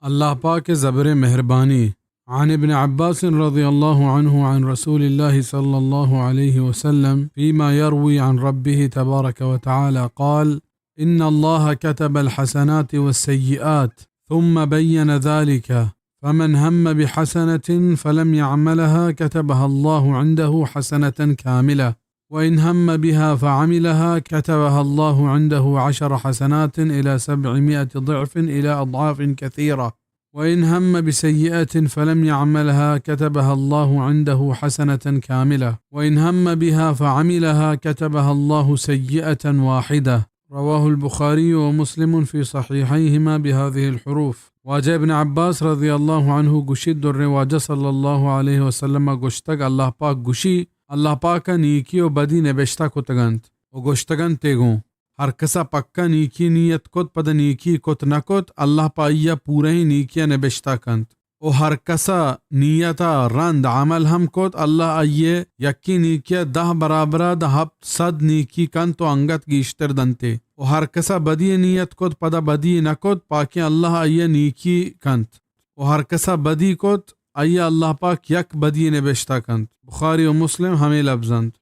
اللہ پاک ءِ زبر ءِ مہربانی۔ عن ابن عباس رضي الله عنه عن رسول الله صلى الله عليه وسلم فيما يروي عن ربه تبارك وتعالى قال: إن الله كتب الحسنات والسيئات، ثم بين ذلك، فمن هم بحسنة فلم يعملها كتبها الله عنده حسنة كاملة، وإن هم بها فعملها كتبها الله عنده عشر حسنات إلى سبعمائة ضعف إلى أضعاف كثيرة، وإن هم بسيئة فلم يعملها كتبها الله عنده حسنة كاملة، وإن هم بها فعملها كتبها الله سيئة واحدة. رواه البخاري ومسلم في صحيحيهما بهذه الحروف. واجہ ابن عباس رضی اللہ عنہ گوشیت، دریں واجہ صلی اللہ علیہ وسلم ءَ گوشتگ، اللہ پاک گوشی، اللہ پاک ءَ نیکی و بدی نبشتہ کتگ انت و گوشتگ انت ئے گوں، ہر کس ءَ پکا نیکی نیت کت، پدا نیکی کت نہ کت، اللہ پہ آئی ءَ پورہیں نیکی ءَ نبشتہ کنت۔ و ہر کس ءَ نیت ءَ رند عمل ہم کت، اللہ آئی ءِ یکیں نیکی ءَ دہ برابر ءَ داں ہپت سد نیکی کنت و انگت گیشتر دنت ئے۔ و ہر کس ءَ بدی ءِ نیت کت، پدا بدی نہ کت، پاکیں اللہ آئی ءَ نیکی کنت۔ و ہر کس ءَ بدی کت، آئی ءَ اللہ پاک یک بدی نبشتہ کنت۔ بخاری و مسلم ہمے لبز انت۔